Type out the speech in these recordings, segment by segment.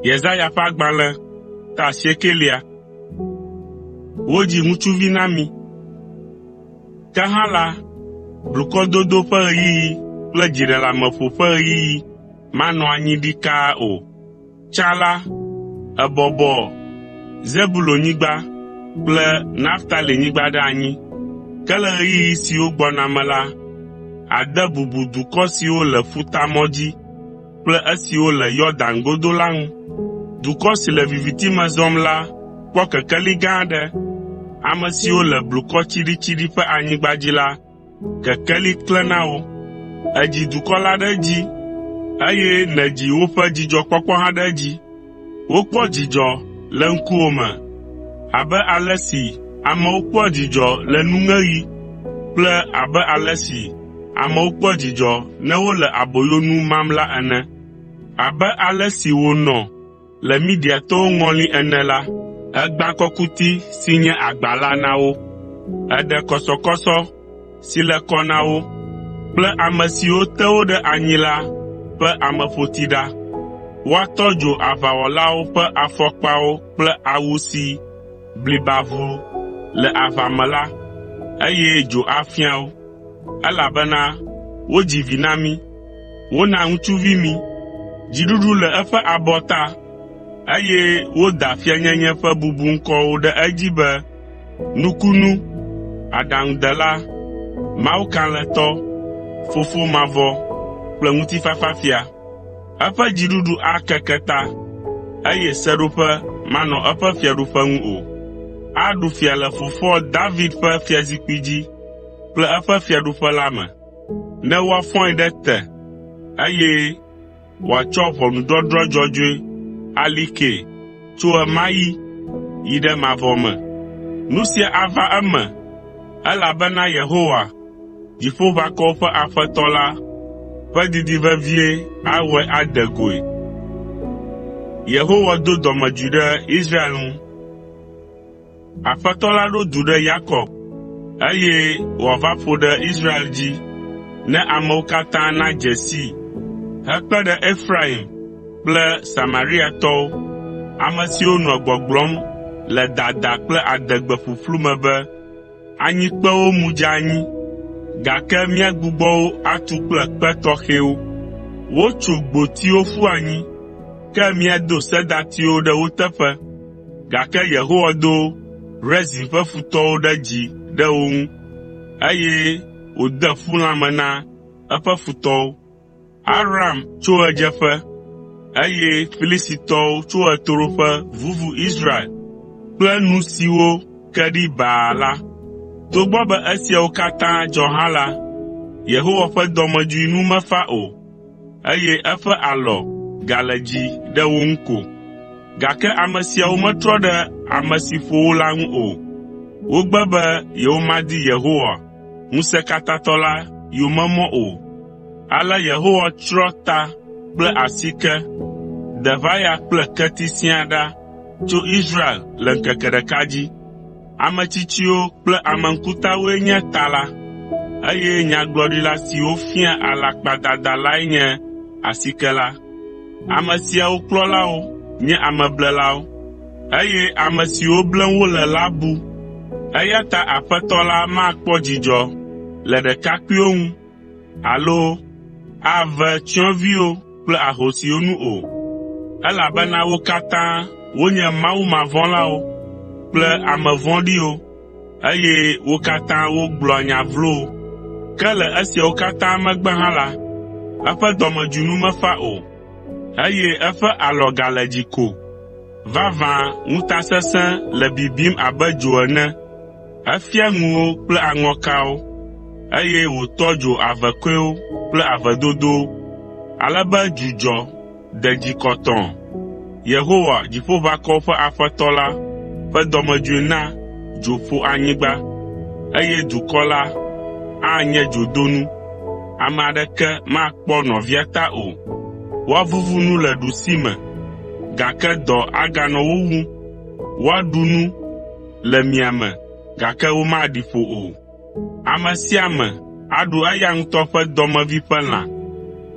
Yesaya ƒe agbalẽ ta asiekɛlia. Wodzi ŋutsuvi na mí. Ke hã la, blukɔdodo ƒe ɣeyiɣi kple dziɖeleameƒo ƒe ɣeyiɣi manɔ anyi ɖikaa o. Tsã la, èbɔbɔ Zebulonyigba kple Naftalinyigba ɖe anyi. Ke le ɣeyiɣi siwo gbɔna me la, àde bubu dukɔ siwo le ƒutamɔ dzi kple esiwo le Yɔdan godo la ŋu. Dukɔ si le viviti me zɔm la kpɔ kekeli gã aɖe. Ame siwo le blukɔ tsiɖitsiɖi ƒe anyigba dzi la, kekeli klẽ na wo. Èdzi dukɔ la ɖe edzi, eye nèdzi woƒe dzidzɔkpɔkpɔ hã ɖe edzi. Wokpɔ dzidzɔ le ŋkuwò me abe ale si amewo kpɔa dzidzɔ le nuŋeɣi kple abe ale si amewo kpɔa dzidzɔ ne wole aboyonu mam la ene. Abe ale si wònɔ le Midiatɔwo ŋɔli ene la, ègbã kɔkuti si nye agba la na wo. Èɖe kɔsɔkɔsɔ si le kɔ na wo kple ame siwo te wo ɖe anyi la ƒe ameƒoti ɖa. Woatɔ dzo aʋawɔlawo ƒe afɔkpawo kple awu si bliba ʋu le aʋa me la, eye dzo afia wo, elabena wodzi vi na mí, wona ŋutsuvi mí. Dziɖuɖu le eƒe abɔta, eye woda fianyenye ƒe bubuŋkɔwo ɖe edzi be, Nukunu, Aɖaŋudela, Mawu Kalẽtɔ, Fofo Mavɔ kple Ŋutifafafia. Eƒe dziɖuɖu akeke ta, eye seɖoƒe manɔ eƒe fiaɖuƒe ŋu o. Aɖu fia le fofoa David ƒe fiazikpui dzi kple eƒe fiaɖuƒe la me, ne woafɔe ɖe te, eye wòatsɔ ʋɔnudɔdrɔ̃ dzɔdzɔe ali kee tso ɣe ma ɣi yi ɖe mavɔ me. Nu sia ava eme, elabena Yehowa, Dziƒoʋakɔwo ƒe Aƒetɔ la ƒe didi vevie awɔe ade goe. Yehowa do dɔmedzoe ɖe Israel ŋu. Aƒetɔ la ɖo du ɖe Yakob, eye wòava ƒo ɖe Israel dzi ne amewo katã nadze sii hekpe ɖe Efraim kple Samariatɔwo, ame siwo nɔa gbɔgblɔm le dada kple adegbe ƒuƒlu me be, “Anyikpewo mu dze anyi, gake míagbugbɔ wo atu kple kpe tɔxɛwo. Wotso gbotiwo ƒu anyi, ke míado sedatiwo ɖe wo teƒe.” Gake Yehowa do Rezin ƒe futɔwo ɖe dzi ɖe wo ŋu, eye wòde ƒu lãme na eƒe futɔwo. Aram tso ɣedzeƒe, eye Filistitɔwo tso ɣetoɖoƒe vuvu Israel kple nu siwo ke ɖi baa la. Togbɔ be esiawo katã dzɔ hã la, Yehowa ƒe dɔmedzoe nu mefa o, eye eƒe alɔ gale dzi ɖe wo ŋu ko. Gake ame siawo metrɔ ɖe ame si ƒo wo la ŋu o. Wogbe be yewomadi Yehowa, Ŋusẽkatãtɔ la yomemɔ o. Ale Yehowa tsrɔ̃ ta kple asike, deʋaya kple keti siaa ɖa tso Israel le ŋkeke ɖeka dzi. Ame tsitsiwo kple ame ŋkutawoe nye ta la, eye nyagblɔɖila siwo fiaa alakpadada lae nye asike la. Ame siawo kplɔlawo nye ameblelawo, eye ame siwo blem wole la bu. Eya ta Aƒetɔ la makpɔ dzidzɔ le ɖekakpuiwo ŋu alo ave tsyɔ̃eviwo kple ahosiwo nu o, elabena wo katã wonye mawumavɔ̃lawo kple ame vɔ̃ɖiwo, eye wo katã wogblɔa nya vlowo. Ke le esiawo katã megbe hã la, eƒe dɔmedzoe nu mefa o, eye eƒe alɔ gale dzi ko. Vavã ŋutasesẽ le bibim abe dzo ene. Efia ŋuwo kple aŋɔkawo, eye wòtɔ dzo avekɔewo kple ave dodowo, ale be dzudzɔ de dzi kɔtɔɔ. Yehowa, Dziƒoʋakɔwo ƒe Aƒetɔ la ƒe dɔmedzoe na dzo ƒo anyigba, eye dukɔ la anye dzodonu. Ame aɖeke makpɔ nɔvia ta o. Woavuvu nu le ɖusime, gake dɔ aganɔ wo wum. Woaɖu nu le miame, gake womaɖi ƒo o. Ame sia ame aɖu eya ŋutɔ ƒe dɔmevi ƒe lã.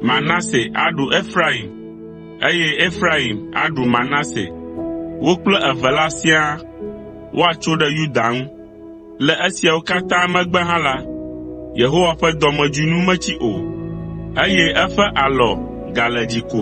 Manase aɖu Efraim. eye Efraim aɖu Manase. Wo kple eve la siaa woatso ɖe Yuda ŋu. Le esiawo katã megbe hã la, Yehowa ƒe dɔmedzoe nu metsi o, eye eƒe alɔ gale dzi ko.